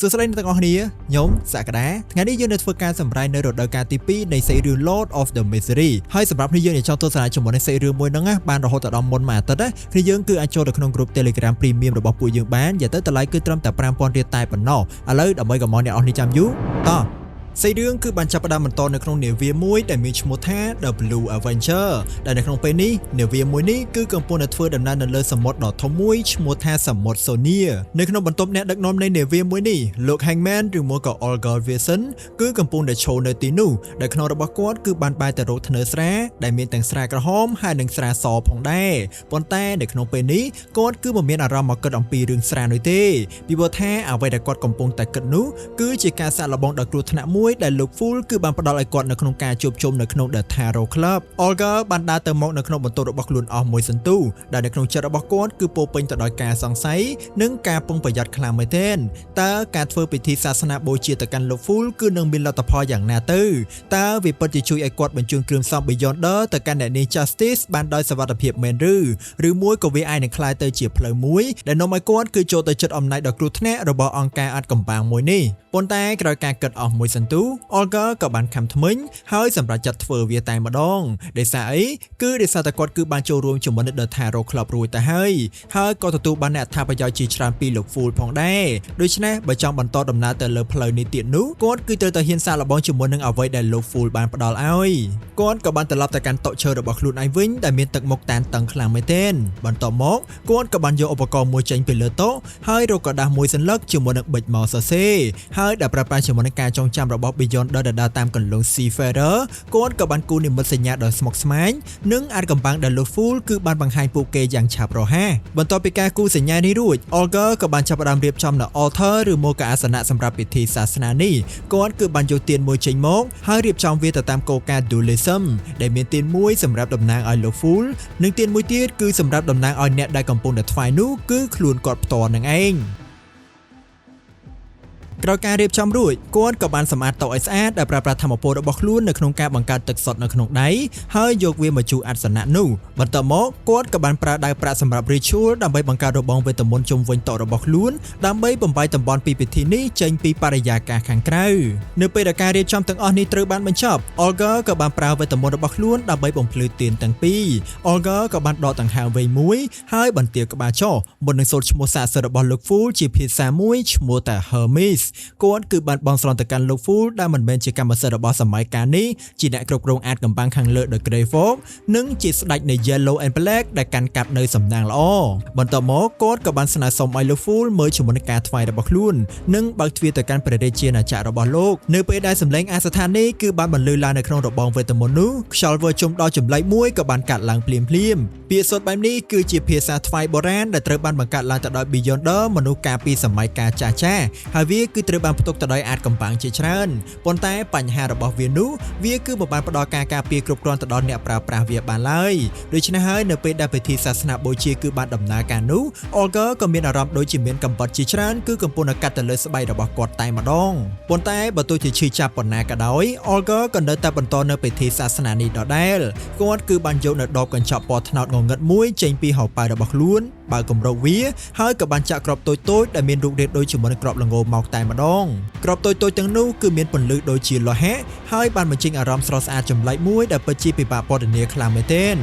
សួស្តីអ្នកទាំងអស់គ្នាខ្ញុំសក្តាថ្ងៃនេះយើងនៅធ្វើការសម្រាយនៅរដូវកាលទី2នៃសាច់រឿង Lord of the Mystery ហើយសម្រាប់គ្នាយើងដែលចង់ទស្សនាជាមួយនឹងសាច់រឿងមួយហ្នឹងណាបានរហូតដល់មុនមួយអាទិត្យណាគ្នាយើងគឺអាចចូលទៅក្នុង group Telegram Premium របស់ពួកយើងបាននិយាយទៅតម្លៃគឺត្រឹមតែ5000រៀលតែប៉ុណ្ណោះឥឡូវដើម្បីកុំឲ្យអ្នកអស់នេះចាំយូរតោះសាច់រឿងគឺបានចាប់ផ្ដើមបន្តនៅក្នុងនាវាមួយដែលមានឈ្មោះថា The Blue Avenger ដែលនៅក្នុងពេលនេះនាវាមួយនេះគឺកំពុងតែធ្វើដំណើរនៅលើសមុទ្រដ៏ធំមួយឈ្មោះថាសមុទ្រសូនីនៅក្នុងបន្ទប់អ្នកដឹកនាំនៃនាវាមួយនេះលោក Hangman ឬមួយក៏ Olga Wilson គឺកំពុងតែឈរនៅទីនោះដែលក្នុងរបស់គាត់គឺបានបែរទៅរកធ្នើស្រាដែលមានទាំងស្រាក្រហមហើយនិងស្រាសផងដែរប៉ុន្តែនៅក្នុងពេលនេះគាត់គឺមិនមានអារម្មណ៍មកគិតអំពីរឿងស្រានោះទេពីព្រោះថាអ្វីដែលគាត់កំពុងតែគិតនោះគឺជាការសាកល្បងដ៏គ្រោះថ្នាក់មួយដែលលោក Fool គឺបានផ្ដល់ឲ្យគាត់នៅក្នុងការជួបជុំនៅក្នុង The Tarot Club។ Olga បានដើរទៅមកនៅក្នុងបន្ទប់របស់ខ្លួនអស់មួយសន្ទុះដែលនៅក្នុងចិត្តរបស់គាត់គឺពោរពេញទៅដោយការសង្ស័យនិងការប្រុងប្រយ័ត្នខ្លាំងមែនទែនតើការធ្វើពិធីសាសនាបូជាទៅកាន់លោក Fool គឺនឹងមានលទ្ធផលយ៉ាងណាទៅតើវាពិតជាជួយឲ្យគាត់បញ្ជូនគ្រឿងផ្សំ Beyonder ទៅកាន់អ្នកនាង Justice បានដោយសុវត្ថិភាពមែនឬឬមួយក៏វាអាចនឹងក្លាយទៅជាផ្លូវមួយដែលនាំឲ្យគាត់គឺចូលទៅជិតអំណាចដ៏គ្រោះថ្នាក់របស់អង្គការអាថ៌កំបាំងមួយនេះប៉ុន្តែក្រោយការគិតអស់មួយសន្ទុះ Olga ក៏បានខំថ្មិញហើយសម្រេចចិត្តធ្វើវាតែម្ដងដោយសារអីគឺដោយសារតែគាត់គឺបានចូលរួមជាមួយនឹង The Tarot Club រួចទៅហើយហើយក៏ទទួលបានអ្នកអត្ថប្រយោជន៍ជាច្រើនពីលោក Fool ផងដែរដូច្នេះបើចង់បន្តដំណើរទៅលើផ្លូវនេះទៀតនោះគាត់គឺត្រូវតែហ៊ានសាកល្បងជាមួយនឹងអ្វីដែលលោក Fool បានផ្ដល់ឲ្យគាត់ក៏បានត្រឡប់ទៅកាន់តុឈើរបស់ខ្លួនឯងវិញដែលមានទឹកមុខតានតឹងខ្លាំងមែនទែនបន្ទាប់មកគាត់ក៏បានយកឧបករណ៍មួយចេញពីលើតុហើយរកក្រដាសមួយសន្លឹកជាមួយនឹងប៊ិចមកសរសេរហើយដែលប្រើប្រាស់ជាមួយនឹងការចងចាំរបស់ Beyonder ដែលដើរតាមកន្លង Seafarer គាត់ក៏បានគូនិមិត្តសញ្ញាដ៏ស្មុគស្មាញនិងអាថ៌កំបាំងដែលលោក Fool គឺបានបង្ហាញពួកគេយ៉ាងឆាប់រហ័សបន្ទាប់ពីការគូសញ្ញានេះរួច Olga ក៏បានចាប់ផ្ដើមរៀបចំនៅ altar ឬមកអាសនៈសម្រាប់ពិធីសាសនានេះគាត់គឺបានយកទៀនមួយចេញមកហើយរៀបចំវាទៅតាមគោលការណ៍ dualism ដែលមានទៀនមួយសម្រាប់តំណាងឲ្យលោក Fool និងទៀនមួយទៀតគឺសម្រាប់តំណាងឲ្យអ្នកដែលកំពុងតែថ្វាយនោះគឺខ្លួនគាត់ផ្ទាល់នឹងឯងក្រោយការរៀបចំរួចគាត់ក៏បានសម្អាតតុឲ្យស្អាតដោយប្រើប្រាស់ថាមពលរបស់ខ្លួននៅក្នុងការបង្កើតទឹកសុទ្ធនៅក្នុងដៃហើយយកវាមកជូរអាសនៈនោះបន្ទាប់មកគាត់ក៏បានប្រើដាវប្រាក់សម្រាប់ ritual ដើម្បីបង្កើតរបងវេទមន្តជុំវិញតុរបស់ខ្លួនដើម្បីបំបីតំបន់ពីពិធីនេះចេញពីបរិយាកាសខាងក្រៅនៅពេលដែលការរៀបចំទាំងអស់នេះត្រូវបានបញ្ចប់ Olga ក៏បានប្រើវេទមន្តរបស់ខ្លួនដើម្បីបំភ្លឺទៀនទាំងពីរ Olga ក៏បានដកដង្ហើមវែងមួយហើយបន្ទាបក្បាលចុះមុននឹងសូត្រឈ្មោះស័ក្តិសិទ្ធិរបស់លោក Fool ជាភាសាមួយឈ្មោះថា Hermes គាត់គឺបានបន់ស្រន់ទៅកាន់លោក Fool ដែលមិនមែនជាកម្មសិទ្ធិរបស់សម័យកាលនេះជាអ្នកគ្រប់គ្រងអាថ៌កំបាំងខាងលើ The Grey Fog និងជាស្ដេចនៃ Yellow and Black ដែលកាន់កាប់នៅសំណាងល្អបន្ទាប់មកគាត់ក៏បានស្នើសុំឲ្យលោក Fool មើលជាមួយនឹងការថ្វាយរបស់ខ្លួននិងបើកទ្វារទៅកាន់ព្រះរាជាណាចក្ររបស់លោកនៅពេលដែលសម្លេងអាសថាននេះគឺបានបន្លឺឡើងនៅក្នុងរបងវេទមន្តនោះខ្យល់វិលជុំដ៏ចម្លែកមួយក៏បានកាត់ឡើងភ្លាមភ្លាមៗពាក្យសូត្របែបនេះគឺជាភាសាថ្វាយបុរាណដែលត្រូវបានបង្កើតឡើងទៅដោយ Beyonder មនុស្សកាលពីសម័យកាលចាស់ចាស់ហើយវាគឺត្រូវបានផ្ទុកទៅដោយអាថ៌កំបាំងជាច្រើនប៉ុន្តែបញ្ហារបស់វានោះវាគឺមិនបានផ្ដល់ការការពារគ្រប់គ្រាន់ទៅដល់អ្នកប្រើប្រាស់វាបានឡើយដូច្នេះហើយនៅពេលដែលពិធីសាសនាបូជាគឺបានដំណើរការនោះ Olga ក៏មានអារម្មណ៍ដូចជាមានកំបិតជាច្រើនគឺកំពុងតែកាត់ទៅលើស្បែករបស់គាត់តែម្ដងប៉ុន្តែបើទោះជាឈឺចាប់ប៉ុណ្ណាក៏ដោយ Olga ក៏នៅតែបន្តនៅពិធីសាសនានេះដដែលគាត់គឺបានយកនៅដបកញ្ចក់ពណ៌ត្នោតងងឹតមួយចេញពីហោប៉ៅរបស់ខ្លួនបើគម្រោងវាហើយក៏បានចាក់គ្រាប់តូចៗដែលមានរូបរាងដូចជាមួយនឹងគ្រាប់ល្ងមកតែម្ដងគ្រាប់តូចៗទាំងនោះគឺមានពន្លឺដូចជាលោហៈហើយបានបញ្ចេញអារម្មណ៍ស្រស់ស្អាតចម្លែកមួយដែលពិតជាពិបាកពណ៌នាខ្លាំងមែនទែន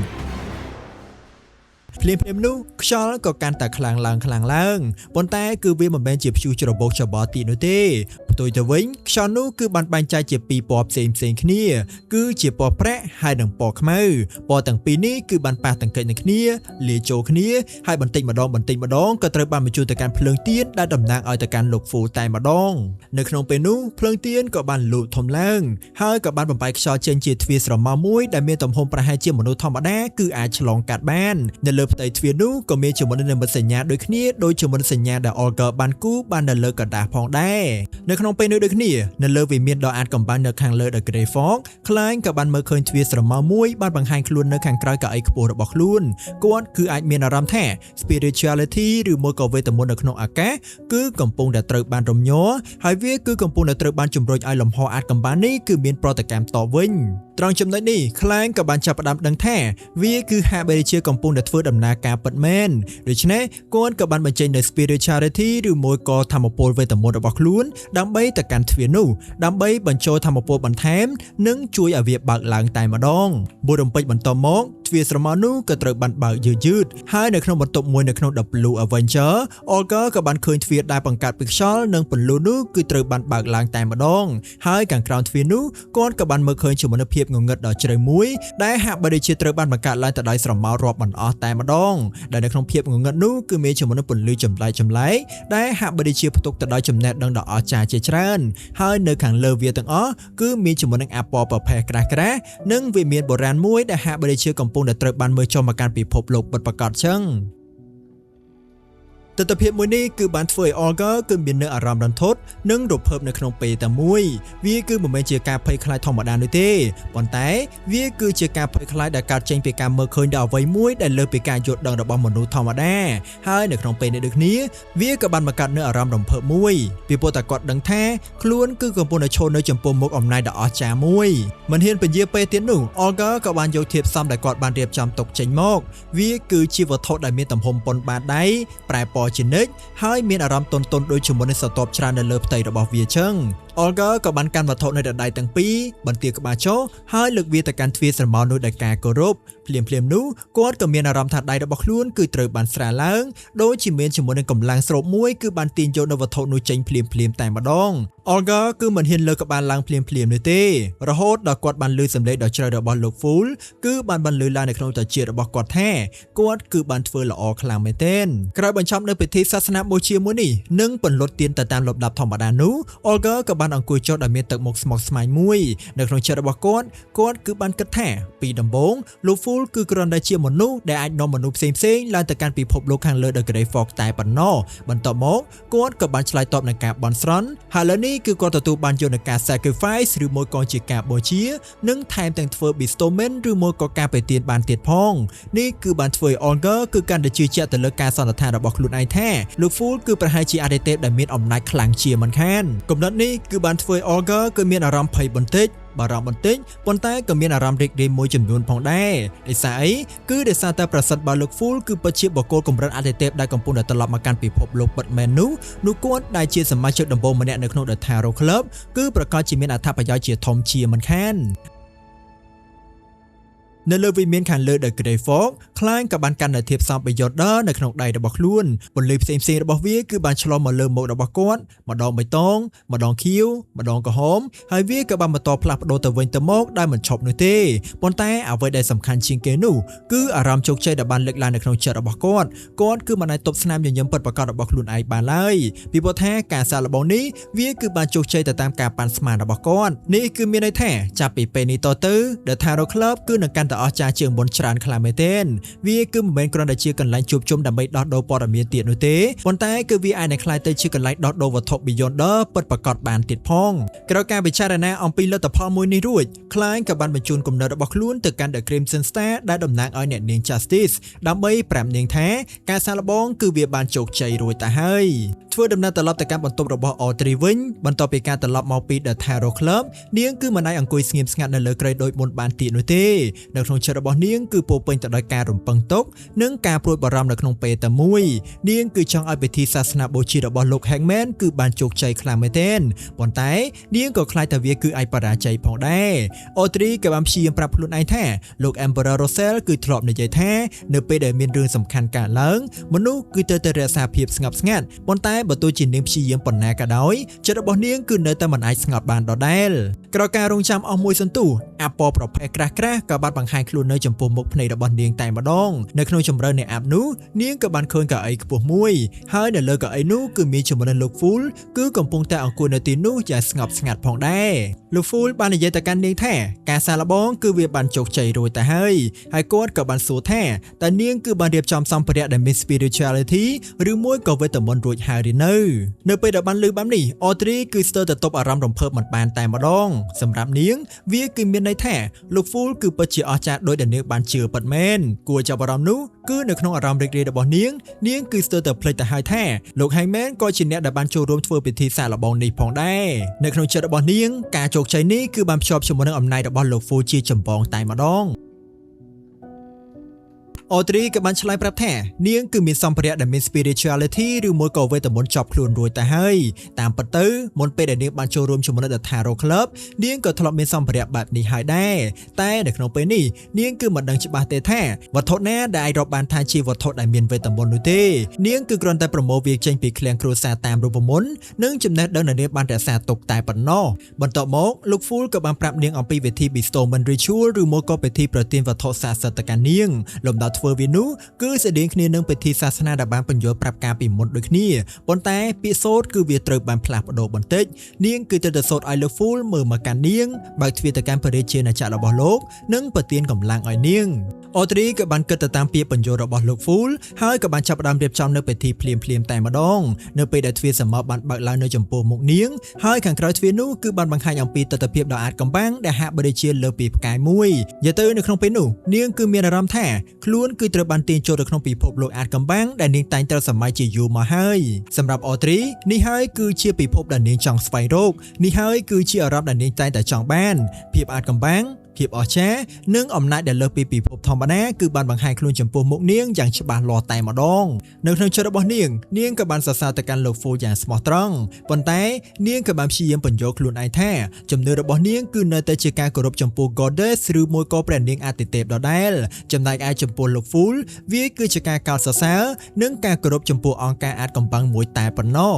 ភ្លាមៗនោះខ្យល់ក៏កាន់តែខ្លាំងឡើងខ្លាំងឡើងប៉ុន្តែគឺវាមិនមែនជាព្យុះច្របូកច្របល់ទីនោះទេផ្ទុយទៅវិញខ្យល់នោះគឺបានបែងចែកជាពីរពណ៌ផ្សេងផ្សេងគ្នាគឺជាពណ៌ប្រាក់ហើយនិងពណ៌ខ្មៅពណ៌ទាំងពីរនេះគឺបានប៉ះទង្គិចនឹងគ្នាលាយចូលគ្នាហើយបន្តិចម្ដងបន្តិចម្ដងក៏ត្រូវបានបញ្ជូនទៅកាន់ភ្លើងទៀនដែលតំណាងឲ្យទៅកាន់លោក Fool តែម្ដងនៅក្នុងពេលនោះភ្លើងទៀនក៏បានលូតធំឡើងហើយក៏បានបំបែកខ្យល់ចេញជាទ្វារស្រមោលមួយដែលមានទំហំប្រហែលជាមនុស្សធម្មតាគឺអាចឆ្លងកាត់បាននៅលើផ្ទៃទ្វារនោះក៏មានជាមួយនឹងនិមិត្តសញ្ញាដូចគ្នាដូចជាមួយនឹងសញ្ញាដែល Olga បានគូបាននៅលើក្រដាសផងដែរនៅក្នុងពេលនោះដូចគ្នានៅលើវិមានដ៏អាថ៌កំបាំងនៅខាងលើ The Grey Fog ខ្លែងក៏បានមើលឃើញទ្វារស្រមោលមួយបានបង្ហាញខ្លួននៅខាងក្រោយកៅអីខ្ពស់របស់ខ្លួនគាត់គឺអាចមានអារម្មណ៍ថា spirituality ឬមួយក៏វេទមន្តនៅក្នុងអាកាសគឺកំពុងតែត្រូវបានរំញ័រហើយវាគឺកំពុងតែត្រូវបានជំរុញឲ្យលំហអាថ៌កំបាំងនេះគឺមានប្រតិកម្មតបវិញត្រង់ចំណុចនេះខ្លែងក៏បានចាប់ផ្ដើមដឹងថាវាគឺហាក់បីជាកំពុងតែធ្វើ ដំណើរការពិតមែនដូច្នេះគាត់ក៏បានបញ្ចេញនៅ spirituality ឬមួយក៏ថាមពលវេទមន្តរបស់ខ្លួនដើម្បីទៅកាន់ទ្វារនោះដើម្បីបញ្ចូលថាមពលបន្ថែមនិងជួយឲ្យវាបើកឡើងតែម្ដងមួយរំពេចបន្តមកទ្វារស្រមោលនោះក៏ត្រូវបានបើកយឺតយឺតហើយនៅក្នុងបន្ទប់មួយនៅក្នុង The Blue Avenger Olga ក៏បានឃើញទ្វារដែលបង្កើតពីខ្យល់និងពន្លឺនោះគឺត្រូវបានបើកឡើងតែម្ដងហើយខាងក្រោមទ្វារនោះគាត់ក៏បានមើលឃើញជាមួយនឹងភាពងងឹតដ៏ជ្រៅមួយដែលហាក់បីដូចជាត្រូវបានបង្កើតឡើងទៅដោយស្រមោលរាប់មិនអស់តែម្ដងដែលនៅក្នុងភាពងងឹតនោះគឺមានជាមួយនឹងពន្លឺចម្លែកចម្លែកដែលហាក់បីដូចជាផ្ទុកទៅដោយចំណេះដឹងដ៏អស្ចារ្យជាច្រើនហើយនៅខាងលើវាទាំងអស់គឺមានជាមួយនឹងអាពណ៌ប្រផេះក្រាស់ក្រាស់និងវិមានបុរាណមួយដែលហាក់បីដូចជាកំពុងតែត្រូវបានមើលចុះមកកាន់ពិភពលោកពិតប្រាកដចឹងទស្សនភាពមួយនេះគឺបានធ្វើឲ្យ Olga គឺមាននូវអារម្មណ៍រន្ធត់និងរភើបនៅក្នុងពេលតែមួយវាគឺមិនមែនជាការភ័យខ្លាចធម្មតានោះទេប៉ុន្តែវាគឺជាការភ័យខ្លាចដែលកើតចេញពីការមើលឃើញដល់អ្វីមួយដែលលើសពីការយល់ដឹងរបស់មនុស្សធម្មតាហើយនៅក្នុងពេលនេះដូចគ្នាវាក៏បានបង្កើតនូវអារម្មណ៍រំភើបមួយពីព្រោះតែគាត់ដឹងថាខ្លួនគឺកំពុងតែឈរនៅចំពោះមុខអំណាចដ៏អស្ចារ្យមួយមិនហ៊ានពន្យាពេលទៀតនោះ Olga ក៏បានយកធាតុផ្សំដែលគាត់បានរៀបចំទុកចេញមកវាគឺជាវត្ថុដែលមានទំហំប៉ុនបាតដៃប្រែពណ៌ជានិច្ចហើយមានអារម្មណ៍ទន់ៗដូចជាមួយនឹងស្រទាប់ច្រើននៅលើផ្ទៃរបស់វាចឹង Olga ក៏បានកាន់វត្ថុនៅដៃទាំងពីរបន្ទាក្បាលចុះហើយលើកវាទៅកាន់ទ្វារស្រមោលនោះដោយការគោរពភ្លាមៗនោះគាត់ក៏មានអារម្មណ៍ថាដៃរបស់ខ្លួនគឺត្រូវបានស្រាលឡើងដូចជាមានជាមួយនឹងកម្លាំងស្រូបមួយគឺបានទាញយកនៅវត្ថុនោះចេញភ្លាមៗតែម្ដង Olga គឺមិនហ៊ានលើកក្បាលឡើងភ្លាមៗនោះទេរហូតដល់គាត់បានឮសំឡេងដ៏ជ្រៅរបស់លោក Fool គឺបានបន្លឺឡើងនៅក្នុងត្រចៀករបស់គាត់ថាគាត់គឺបានធ្វើល្អខ្លាំងមែនទែនក្រោយបញ្ចប់នៅពិធីសាសនាបូជាមួយនេះនិងពន្លត់ទៀនទៅតាមលំដាប់ធម្មតានោះ Olga ក៏បានអង្គុយចុះដោយមានទឹកមុខស្មុគស្មាញមួយនៅក្នុងចិត្តរបស់គាត់គាត់គឺបានគិតថាពីដំបូងលោក Fool គឺគ្រាន់តែជាមនុស្សដែលអាចនាំមនុស្សផ្សេងៗឡើងទៅកាន់ពិភពលោកខាងលើ The Grey Fog តែប៉ុណ្ណោះបន្ទាប់មកគាត់ក៏បានឆ្លើយតបនឹងការបន់ស្រន់ហើយឥឡូវនេះគឺគាត់ទទួលបានយកនឹងការ sacrifice ឬមួយក៏ជាការបូជានិងថែមទាំងធ្វើ bestowment ឬមួយក៏ការប្រទានបានទៀតផងនេះគឺបានធ្វើឲ្យ Olga គឺកាន់តែជឿជាក់ទៅលើការសន្និដ្ឋានរបស់ខ្លួនឯងថាលោក Fool គឺប្រហែលជាអាទិទេពដែលមានអំណាចខ្លាំងជាមិនខានគំនិតនេះគឺបានធ្វើឲ្យ Olga គឺមានអារម្មណ៍ភ័យបន្តិចបារម្ភបន្តិចប៉ុន្តែក៏មានអារម្មណ៍រីករាយមួយចំនួនផងដែរដោយសារអីគឺដោយសារតែប្រសិនបើលោក Fool គឺពិតជាបុគ្គលកម្រិតអាទិទេពដែលកំពុងតែត្រឡប់មកកាន់ពិភពលោកពិតមែននោះនោះគាត់ដែលជាសមាជិកដំបូងម្នាក់នៅក្នុង The Tarot Club គឺប្រកាសជាមានអត្ថប្រយោជន៍ជាធំជាមិនខាននៅលើវិមានខាងលើ The Grey Fog ខ្លាញ់ក៏បានកាន់នៅធាតុផ្សំ Beyonder នៅក្នុងដៃរបស់ខ្លួនពន្លឺផ្សេងៗរបស់វាគឺបានឆ្លងមកលើមុខរបស់គាត់ម្ដងបៃតងម្ដងខៀវម្ដងក្រហមហើយវាក៏បានបន្តផ្លាស់ប្ដូរទៅវិញទៅមកដោយមិនឈប់នោះទេប៉ុន្តែអ្វីដែលសំខាន់ជាងគេនោះគឺអារម្មណ៍ជោគជ័យដែលបានលើកឡើងនៅក្នុងចិត្តរបស់គាត់គាត់គឺមិនអាចទប់ស្នាមញញឹមពិតប្រាកដរបស់ខ្លួនឯងបានឡើយពីព្រោះថាការសាកល្បងនេះវាគឺបានជោគជ័យទៅតាមការប៉ាន់ស្មានរបស់គាត់នេះគឺមានន័យថាចាប់ពីពេលនេះតទៅ The Tarot Club គឺនឹងកាន់តែអស្ចារ្យជាងមុនច្រើនខ្លាំងមែនទែនវាគឺមិនមែនគ្រាន់តែជាកន្លែងជួបជុំដើម្បីដោះដូរព័ត៌មានទៀតនោះទេប៉ុន្តែគឺវាអាចនឹងក្លាយទៅជាកន្លែងដោះដូរវត្ថុ Beyonder ពិតប្រាកដបានទៀតផងក្រោយការពិចារណាអំពីលទ្ធផលមួយនេះរួចខ្លាញ់ក៏បានបញ្ជូនគំនិតរបស់ខ្លួនទៅកាន់ The Crimson Star ដែលតំណាងឲ្យអ្នកនាង Justice ដើម្បីប្រាប់នាងថាការសាកល្បងគឺវាបានជោគជ័យរួចទៅហើយធ្វើដំណើរត្រឡប់ទៅកាន់បន្ទប់របស់ Audrey វិញបន្ទាប់ពីការត្រឡប់មកពី The Tarot Club នាងគឺមិនអាចអង្គុយស្ងៀមស្ងាត់នៅលើគ្រែដូចមុនបានទៀតនោះទេនៅក្នុងចិត្តរបស់នាងគឺពោរពេញទៅដោយការរំពឹងទុកនិងការព្រួយបារម្ភនៅក្នុងពេលតែមួយនាងគឺចង់ឲ្យពិធីសាសនាបូជារបស់លោក Hangman គឺបានជោគជ័យខ្លាំងមែនទែនប៉ុន្តែនាងក៏ខ្លាចថាវាគឺអាចបរាជ័យផងដែរ Audrey ក៏បានព្យាយាមប្រាប់ខ្លួនឯងថាលោក Emperor Russell គឺធ្លាប់និយាយថានៅពេលដែលមានរឿងសំខាន់កើតឡើងមនុស្សគឺត្រូវតែរក្សាភាពស្ងប់ស្ងាត់ប៉ុន្តែបើទោះជានាងព្យាយាមប៉ុណ្ណាក៏ដោយចិត្តរបស់នាងគឺនៅតែមិនអាចស្ងប់បានដដែលក្រោយការរងចាំអស់មួយសន្ទុះអាពណ៌ប្រផេះក្រាស់ក្រាស់ក៏បានបង្ហាញខ្លួននៅចំពោះមុខភ្នែករបស់នាងតែម្ដងនៅក្នុងជម្រៅនៃអាប់នោះនាងក៏បានឃើញកៅអីខ្ពស់មួយហើយនៅលើកៅអីនោះគឺមានជាមួយនឹងលោក Fool គឺកំពុងតែអង្គុយនៅទីនោះយ៉ាងស្ងប់ស្ងាត់ផងដែរលោក Fool បាននិយាយទៅកាន់នាងថាការសាកល្បងគឺវាបានជោគជ័យរួចទៅហើយហើយគាត់ក៏បានសួរថាតើនាងគឺបានរៀបចំសម្ភារៈដែលមាន spirituality ឬមួយក៏វេទមន្តរួចហើយឬនៅនៅពេលដែលបានឮបែបនេះ Audrey គឺស្ទើរតែទប់អារម្មណ៍រំភើបមិនបានតែម្ដងសម្រាប់នាងវាគឺមានន័យថាលោក Fool គឺពិតជាអស្ចារ្យដោយដែលនាងបានជឿពិតមែនគួរចាប់អារម្មណ៍នោះគឺនៅក្នុងអារម្មណ៍រីករាយរបស់នាងនាងគឺស្ទើរតែភ្លេចទៅហើយថាលោក Hangman ក៏ជាអ្នកដែលបានចូលរួមធ្វើពិធីសាកល្បងនេះផងដែរនៅក្នុងចិត្តរបស់នាងការជោគជ័យនេះគឺបានភ្ជាប់ជាមួយនឹងអំណាចរបស់លោក Fool ជាចម្បងតែម្ដង។ អូទ្រីក៏បានឆ្លើយប្រាប់ថានាងគឺមានសម្ភារៈដែលមាន spirituality ឬមួយក៏វេទមន្តជាប់ខ្លួនរួចទៅហើយតាមពិតទៅមុនពេលដែលនាងបានចូលរួមជាមួយនឹង The Tarot Club នាងក៏ធ្លាប់មានសម្ភារៈបែបនេះហើយដែរតែនៅក្នុងពេលនេះនាងគឺមិនដឹងច្បាស់ទេថាវត្ថុណាដែលអាចរាប់បានថាជាវត្ថុដែលមានវេទមន្តនោះទេនាងគឺគ្រាន់តែប្រមូលវាចេញពីឃ្លាំងគ្រួសារតាមរូបមន្តនិងចំណេះដឹងដែលនាងបានរក្សាទុកតែប៉ុណ្ណោះបន្ទាប់មកលោក Fool ក៏បានប្រាប់នាងអំពីវិធី bestowment ritual ឬមួយក៏ពិធីប្រទានវត្ថុស័ក្តិសិទ្ធិទៅកាន់នាងលំដាប់ធ្វើវានោះគឺស្តៀងគ្នានឹងពិធីសាសនាដែលបានពន្យល់ប្រាប់ការពីមុនដូចគ្នាប៉ុន្តែពាក្យសូត្រគឺវាត្រូវបានផ្លាស់ប្ដូរបន្តិចនាងគឺត្រូវតែសូត្រឲ្យលោក Fool មើលមកកាន់នាងបើកទ្វារទៅកាន់ព្រះរាជាណាចក្ររបស់លោកនិងប្រទានកម្លាំងឲ្យនាងអូទ្រីក៏បានគិតទៅតាមពាក្យពន្យល់របស់លោក Fool ហើយក៏បានចាប់ផ្ដើមរៀបចំនៅពិធីភ្លាមៗតែម្ដងនៅពេលដែលទ្វារសមបានបើកឡើងនៅចំពោះមុខនាងហើយខាងក្រោយទ្វារនោះគឺបានបង្ហាញអំពីទិដ្ឋភាពដ៏អាថ៌កំបាំងដែលហាក់បីដូចជាលើពីផ្កាយមួយនិយាយទៅនៅក្នុងពេលនោះនាងគឺមានអារម្មណ៍ថាខ្លួនគឺត្រូវបានទាញចូលទៅក្នុងពិភពលោកអាថ៌កំបាំងដែលនាងតែងត្រូវសម័យជាយូរមកហើយសម្រាប់អូទ្រីនេះហើយគឺជាពិភពដែលនាងចង់ស្វែងរកនេះហើយគឺជាអារម្មណ៍ដែលនាងតែងតែចង់បានភាពអាថ៌កំបាំងភាពអស្ចារ្យនិងអំណាចដែលលើសពីពិភពធម្មតាគឺបានបង្ហាញខ្លួនចំពោះមុខនាងយ៉ាងច្បាស់លាស់តែម្ដងនៅក្នុងចិត្តរបស់នាងនាងក៏បានសរសើរទៅកាន់លោក Fool យ៉ាងស្មោះត្រង់ប៉ុន្តែនាងក៏បានព្យាយាមពន្យល់ខ្លួនឯងថាជំនឿរបស់នាងគឺនៅតែជាការគោរពចំពោះ Goddess ឬមួយក៏ព្រះនាងអាទិទេពដដែលចំណែកឯចំពោះលោក Fool វាគឺជាការកោតសរសើរនិងការគោរពចំពោះអង្គការអាថ៌កំបាំងមួយតែប៉ុណ្ណោះ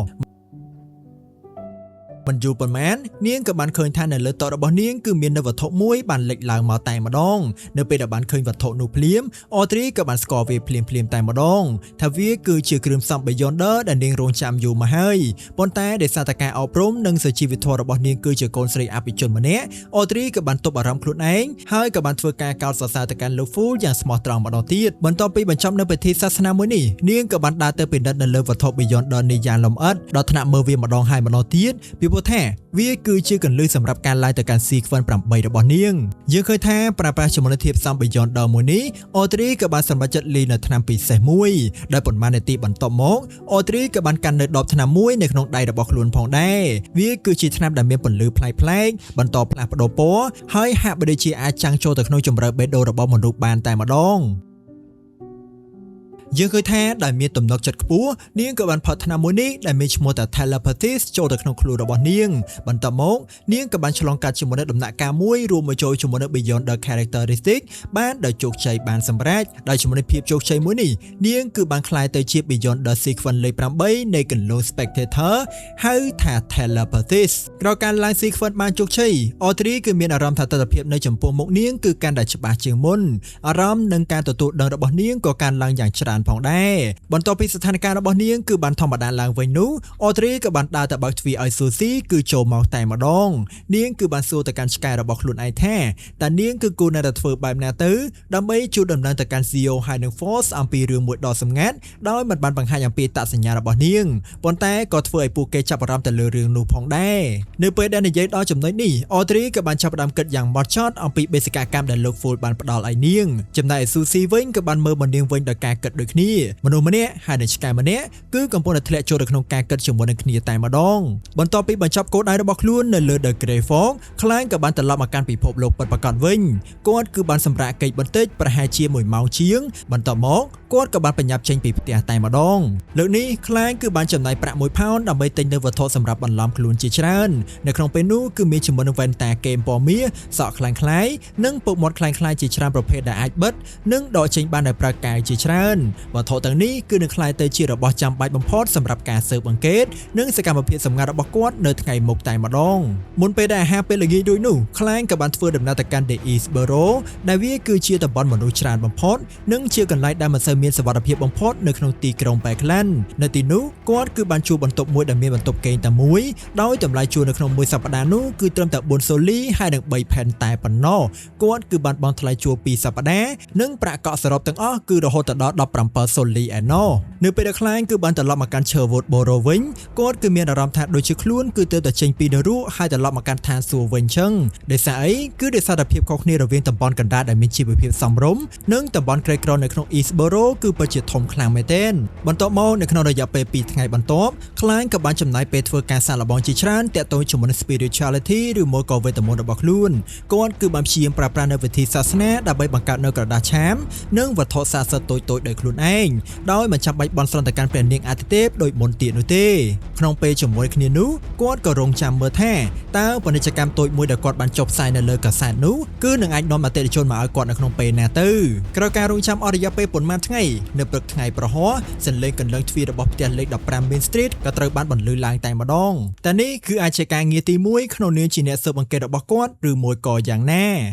មិនយូរប៉ុន្មាននាងក៏បានឃើញថានៅលើតុរបស់នាងគឺមាននៅវត្ថុមួយបានលេចឡើងមកតែម្ដងនៅពេលដែលបានឃើញវត្ថុនោះភ្លាមអូទ្រីក៏បានស្គាល់វាភ្លាមភ្លាមតែម្ដងថាវាគឺជាគ្រឿងផ្សំ Beyonder ដែលនាងរងចាំយូរមកហើយប៉ុន្តែដោយសារតែការអប់រំនិងសុជីវធម៌របស់នាងគឺជាកូនស្រីអភិជនម្នាក់អូទ្រីក៏បានទប់អារម្មណ៍ខ្លួនឯងហើយក៏បានធ្វើការកោតសរសើរទៅកាន់លោក Fool យ៉ាងស្មោះត្រង់ម្ដងទៀតបន្ទាប់ពីបញ្ចប់នៅពិធីសាសនាមួយនេះនាងក៏បានដើរទៅពិនិត្យនៅលើវត្ថុ Beyonder នេះយ៉ាងលម្អិតដល់ថ្នាក់មើលវាម្ដងហើយម្ដងទៀតពីព្រោះថាវាគឺជាកន្លឹះសម្រាប់ការឡើងទៅកាន់ sequence 8របស់នាងយើងឃើញថាប្រើប្រាស់ជាមួយនឹងធាតុផ្សំ Beyonder មួយនេះអូទ្រីក៏បានសម្រេចចិត្តលីនៅថ្នាំពិសេសមួយដោយប៉ុន្មាននាទីបន្ទាប់មកអូទ្រីក៏បានកាន់នៅដបថ្នាំមួយនៅក្នុងដៃរបស់ខ្លួនផងដែរវាគឺជាថ្នាំដែលមានពន្លឺប្លែកៗបន្តផ្លាស់ប្ដូរពណ៌ហើយហាក់បីដូចជាអាចចាំងចូលទៅក្នុងជម្រៅបេះដូងរបស់មនុស្សបានតែម្ដងយើងឃើញថាដោយមានទំនុកចិត្តខ្ពស់នាងក៏បានផឹកថ្នាំមួយនេះដែលមានឈ្មោះថា Telepathis ចូលទៅក្នុងខ្លួនរបស់នាងបន្ទាប់មកនាងក៏បានឆ្លងកាត់ជាមួយនឹងដំណាក់កាលមួយរួមមកចូលជាមួយនឹង Beyond the Characteristic បានដោយជោគជ័យបានសម្រេចដោយជាមួយនឹងភាពជោគជ័យមួយនេះនាងគឺបានក្លាយទៅជា Beyond the Sequence លេខ8នៃគន្លង Spectator ហៅថា Telepathis ក្រោយការឡើង Sequence បានជោគជ័យ Audrey គឺមានអារម្មណ៍ថាទិដ្ឋភាពនៅចំពោះមុខនាងគឺកាន់តែច្បាស់ជាងមុនអារម្មណ៍និងការទទួលដឹងរបស់នាងក៏កើនឡើងយ៉ាងច្រើនផងដែរបន្ទាប់ពីស្ថានភាពរបស់នាងគឺបានធម្មតាឡើងវិញនោះអូទ្រីក៏បានដើរទៅបើកទ្វារឲ្យស៊ូស៊ីគឺចូលមកតែម្ដងនាងគឺបានសួរទៅកាន់ឆ្កែរបស់ខ្លួនឯងថាតើនាងគឺគួរណាស់តែធ្វើបែបណាទៅដើម្បីជួយដំណឹងទៅកាន់ Zio ហើយនិង Force អំពីរឿងមួយដ៏សម្ងាត់ដោយមិនបានបង្ហាញអំពីអត្តសញ្ញាណរបស់នាងប៉ុន្តែក៏ធ្វើឲ្យពួកគេចាប់អារម្មណ៍ទៅលើរឿងនោះផងដែរនៅពេលដែលនិយាយដល់ចំណុចនេះអូទ្រីក៏បានចាប់ផ្ដើមគិតយ៉ាងម៉ត់ចត់អំពីបេសកកម្មដែលលោក Fool បានផ្ដល់ឲ្យនាងចំណែកឯស៊ូស៊ីវិញក៏បានមើលមកនាងវិញដោយការគិតដូចគ្នាមនុស្សម្នាក់ហើយនិងឆ្កែម្នាក់គឺកំពុងតែធ្លាក់ចូលទៅក្នុងការគិតជាមួយនឹងគ្នាតែម្ដងបន្ទាប់ពីបញ្ចប់គោលដៅរបស់ខ្លួននៅលើ The Grey Fog ខ្លែងក៏បានត្រឡប់មកកាន់ពិភពលោកពិតប្រាកដវិញគាត់គឺបានសម្រាកគេចបន្តិចប្រហែលជា1ម៉ោងជាងបន្ទាប់មកគាត់ក៏បានប្រញាប់ចេញពីផ្ទះតែម្ដងលើកនេះខ្លែងគឺបានចំណាយប្រាក់1ផោនដើម្បីទិញនូវវត្ថុសម្រាប់បន្លំខ្លួនជាច្រើននៅក្នុងពេលនោះគឺមានជាមួយនឹងវ៉ែនតាគែមពណ៌មាសសក់ក្លែងៗនិងពុកមាត់ក្លែងៗជាច្រើនប្រភេទដែលអាចបិទនិងដកចេញបានដោយប្រើកាវជាច្រើនវត្ថុទាំងនេះគឺនឹងក្លាយទៅជារបស់ចាំបាច់បំផុតសម្រាប់ការស៊ើបអង្កេតនិងសកម្មភាពសម្ងាត់របស់គាត់នៅថ្ងៃមុខតែម្ដងមុនពេលដែលអាហារពេលល្ងាចរួចនោះខ្លែងក៏បានធ្វើដំណើរទៅកាន់ The East Borough ដែលវាគឺជាតំបន់មនុស្សច្រើនបំផុតនិងជាកន្លែងដែលមិនសូវមានសុវត្ថិភាពបំផុតនៅក្នុងទីក្រុង Backland នៅទីនោះគាត់គឺបានជួលបន្ទប់មួយដែលមានបន្ទប់គេងតែមួយដោយតម្លៃជួលនៅក្នុងមួយសប្តាហ៍នោះគឺត្រឹមតែ4សូលីហើយនិង3ផែនតែប៉ុណ្ណោះគាត់គឺបានបង់ថ្លៃជួល2សប្តាហ៍និងប្រាក់កក់សរុបទាំងអស់គឺរហូតដល់17សូលីឯណោះនៅពេលដែលខ្លែងគឺបានត្រឡប់មកកាន់ Sherwood Borough វិញគាត់គឺមានអារម្មណ៍ថាដូចជាខ្លួនគឺទើបតែចេញពីនរកហើយត្រឡប់មកកាន់ឋានសួគ៌វិញចឹងដោយសារអីគឺដោយសារតែភាពខុសគ្នារវាងតំបន់កណ្ដាលដែលមានជីវភាពសមរម្យនិងតំបន់ក្រីក្រនៅក្នុង East Borough គឺពិតជាធំខ្លាំងមែនទែនបន្ទាប់មកនៅក្នុងរយៈពេល2ថ្ងៃបន្ទាប់ខ្លាញក៏បានចំណាយពេលធ្វើការសាកល្បងជាច្រើនតាក់ទងជាមួយនឹង spirituality ឬមួយក៏វេទមន្តរបស់ខ្លួនគាត់គឺបានព្យាយាមប្រើប្រាស់នៅវិធីសាសនាដើម្បីបង្កើតនៅក្រដាសឆាមនិងវត្ថុស័ក្តិសិទ្ធិតូចៗដោយខ្លួនឯងដោយមិនចាំបាច់បន់ស្រន់ទៅកាន់ព្រះនាងអាទិទេពដូចមុនទៀតនោះទេក្នុងពេលជាមួយគ្នានោះគាត់ក៏រងចាំមើលថាតើពាណិជ្ជកម្មតូចមួយដែលគាត់បានចុះផ្សាយនៅលើកាសែតនោះគឺនឹងអាចនាំអតិថិជនមកឲ្យគាត់នៅក្នុងពេលណាទៅក្រោយការរងចាំអស់រយៈពេលប៉ុន្មានថ្ងៃនៅព្រឹកថ្ងៃព្រហស្បតិ៍សន្លេងកន្លងទ្វាររបស់ផ្ទះលេខ15 Main Street ក៏ត្រូវបានបន្លឺឡើងតែម្ដងតែនេះគឺអាចជាការងារទី1ក្នុងនាមជាអ្នកស៊ើបអង្កេតរបស់គាត់ឬមួយក៏យ៉ាងណា។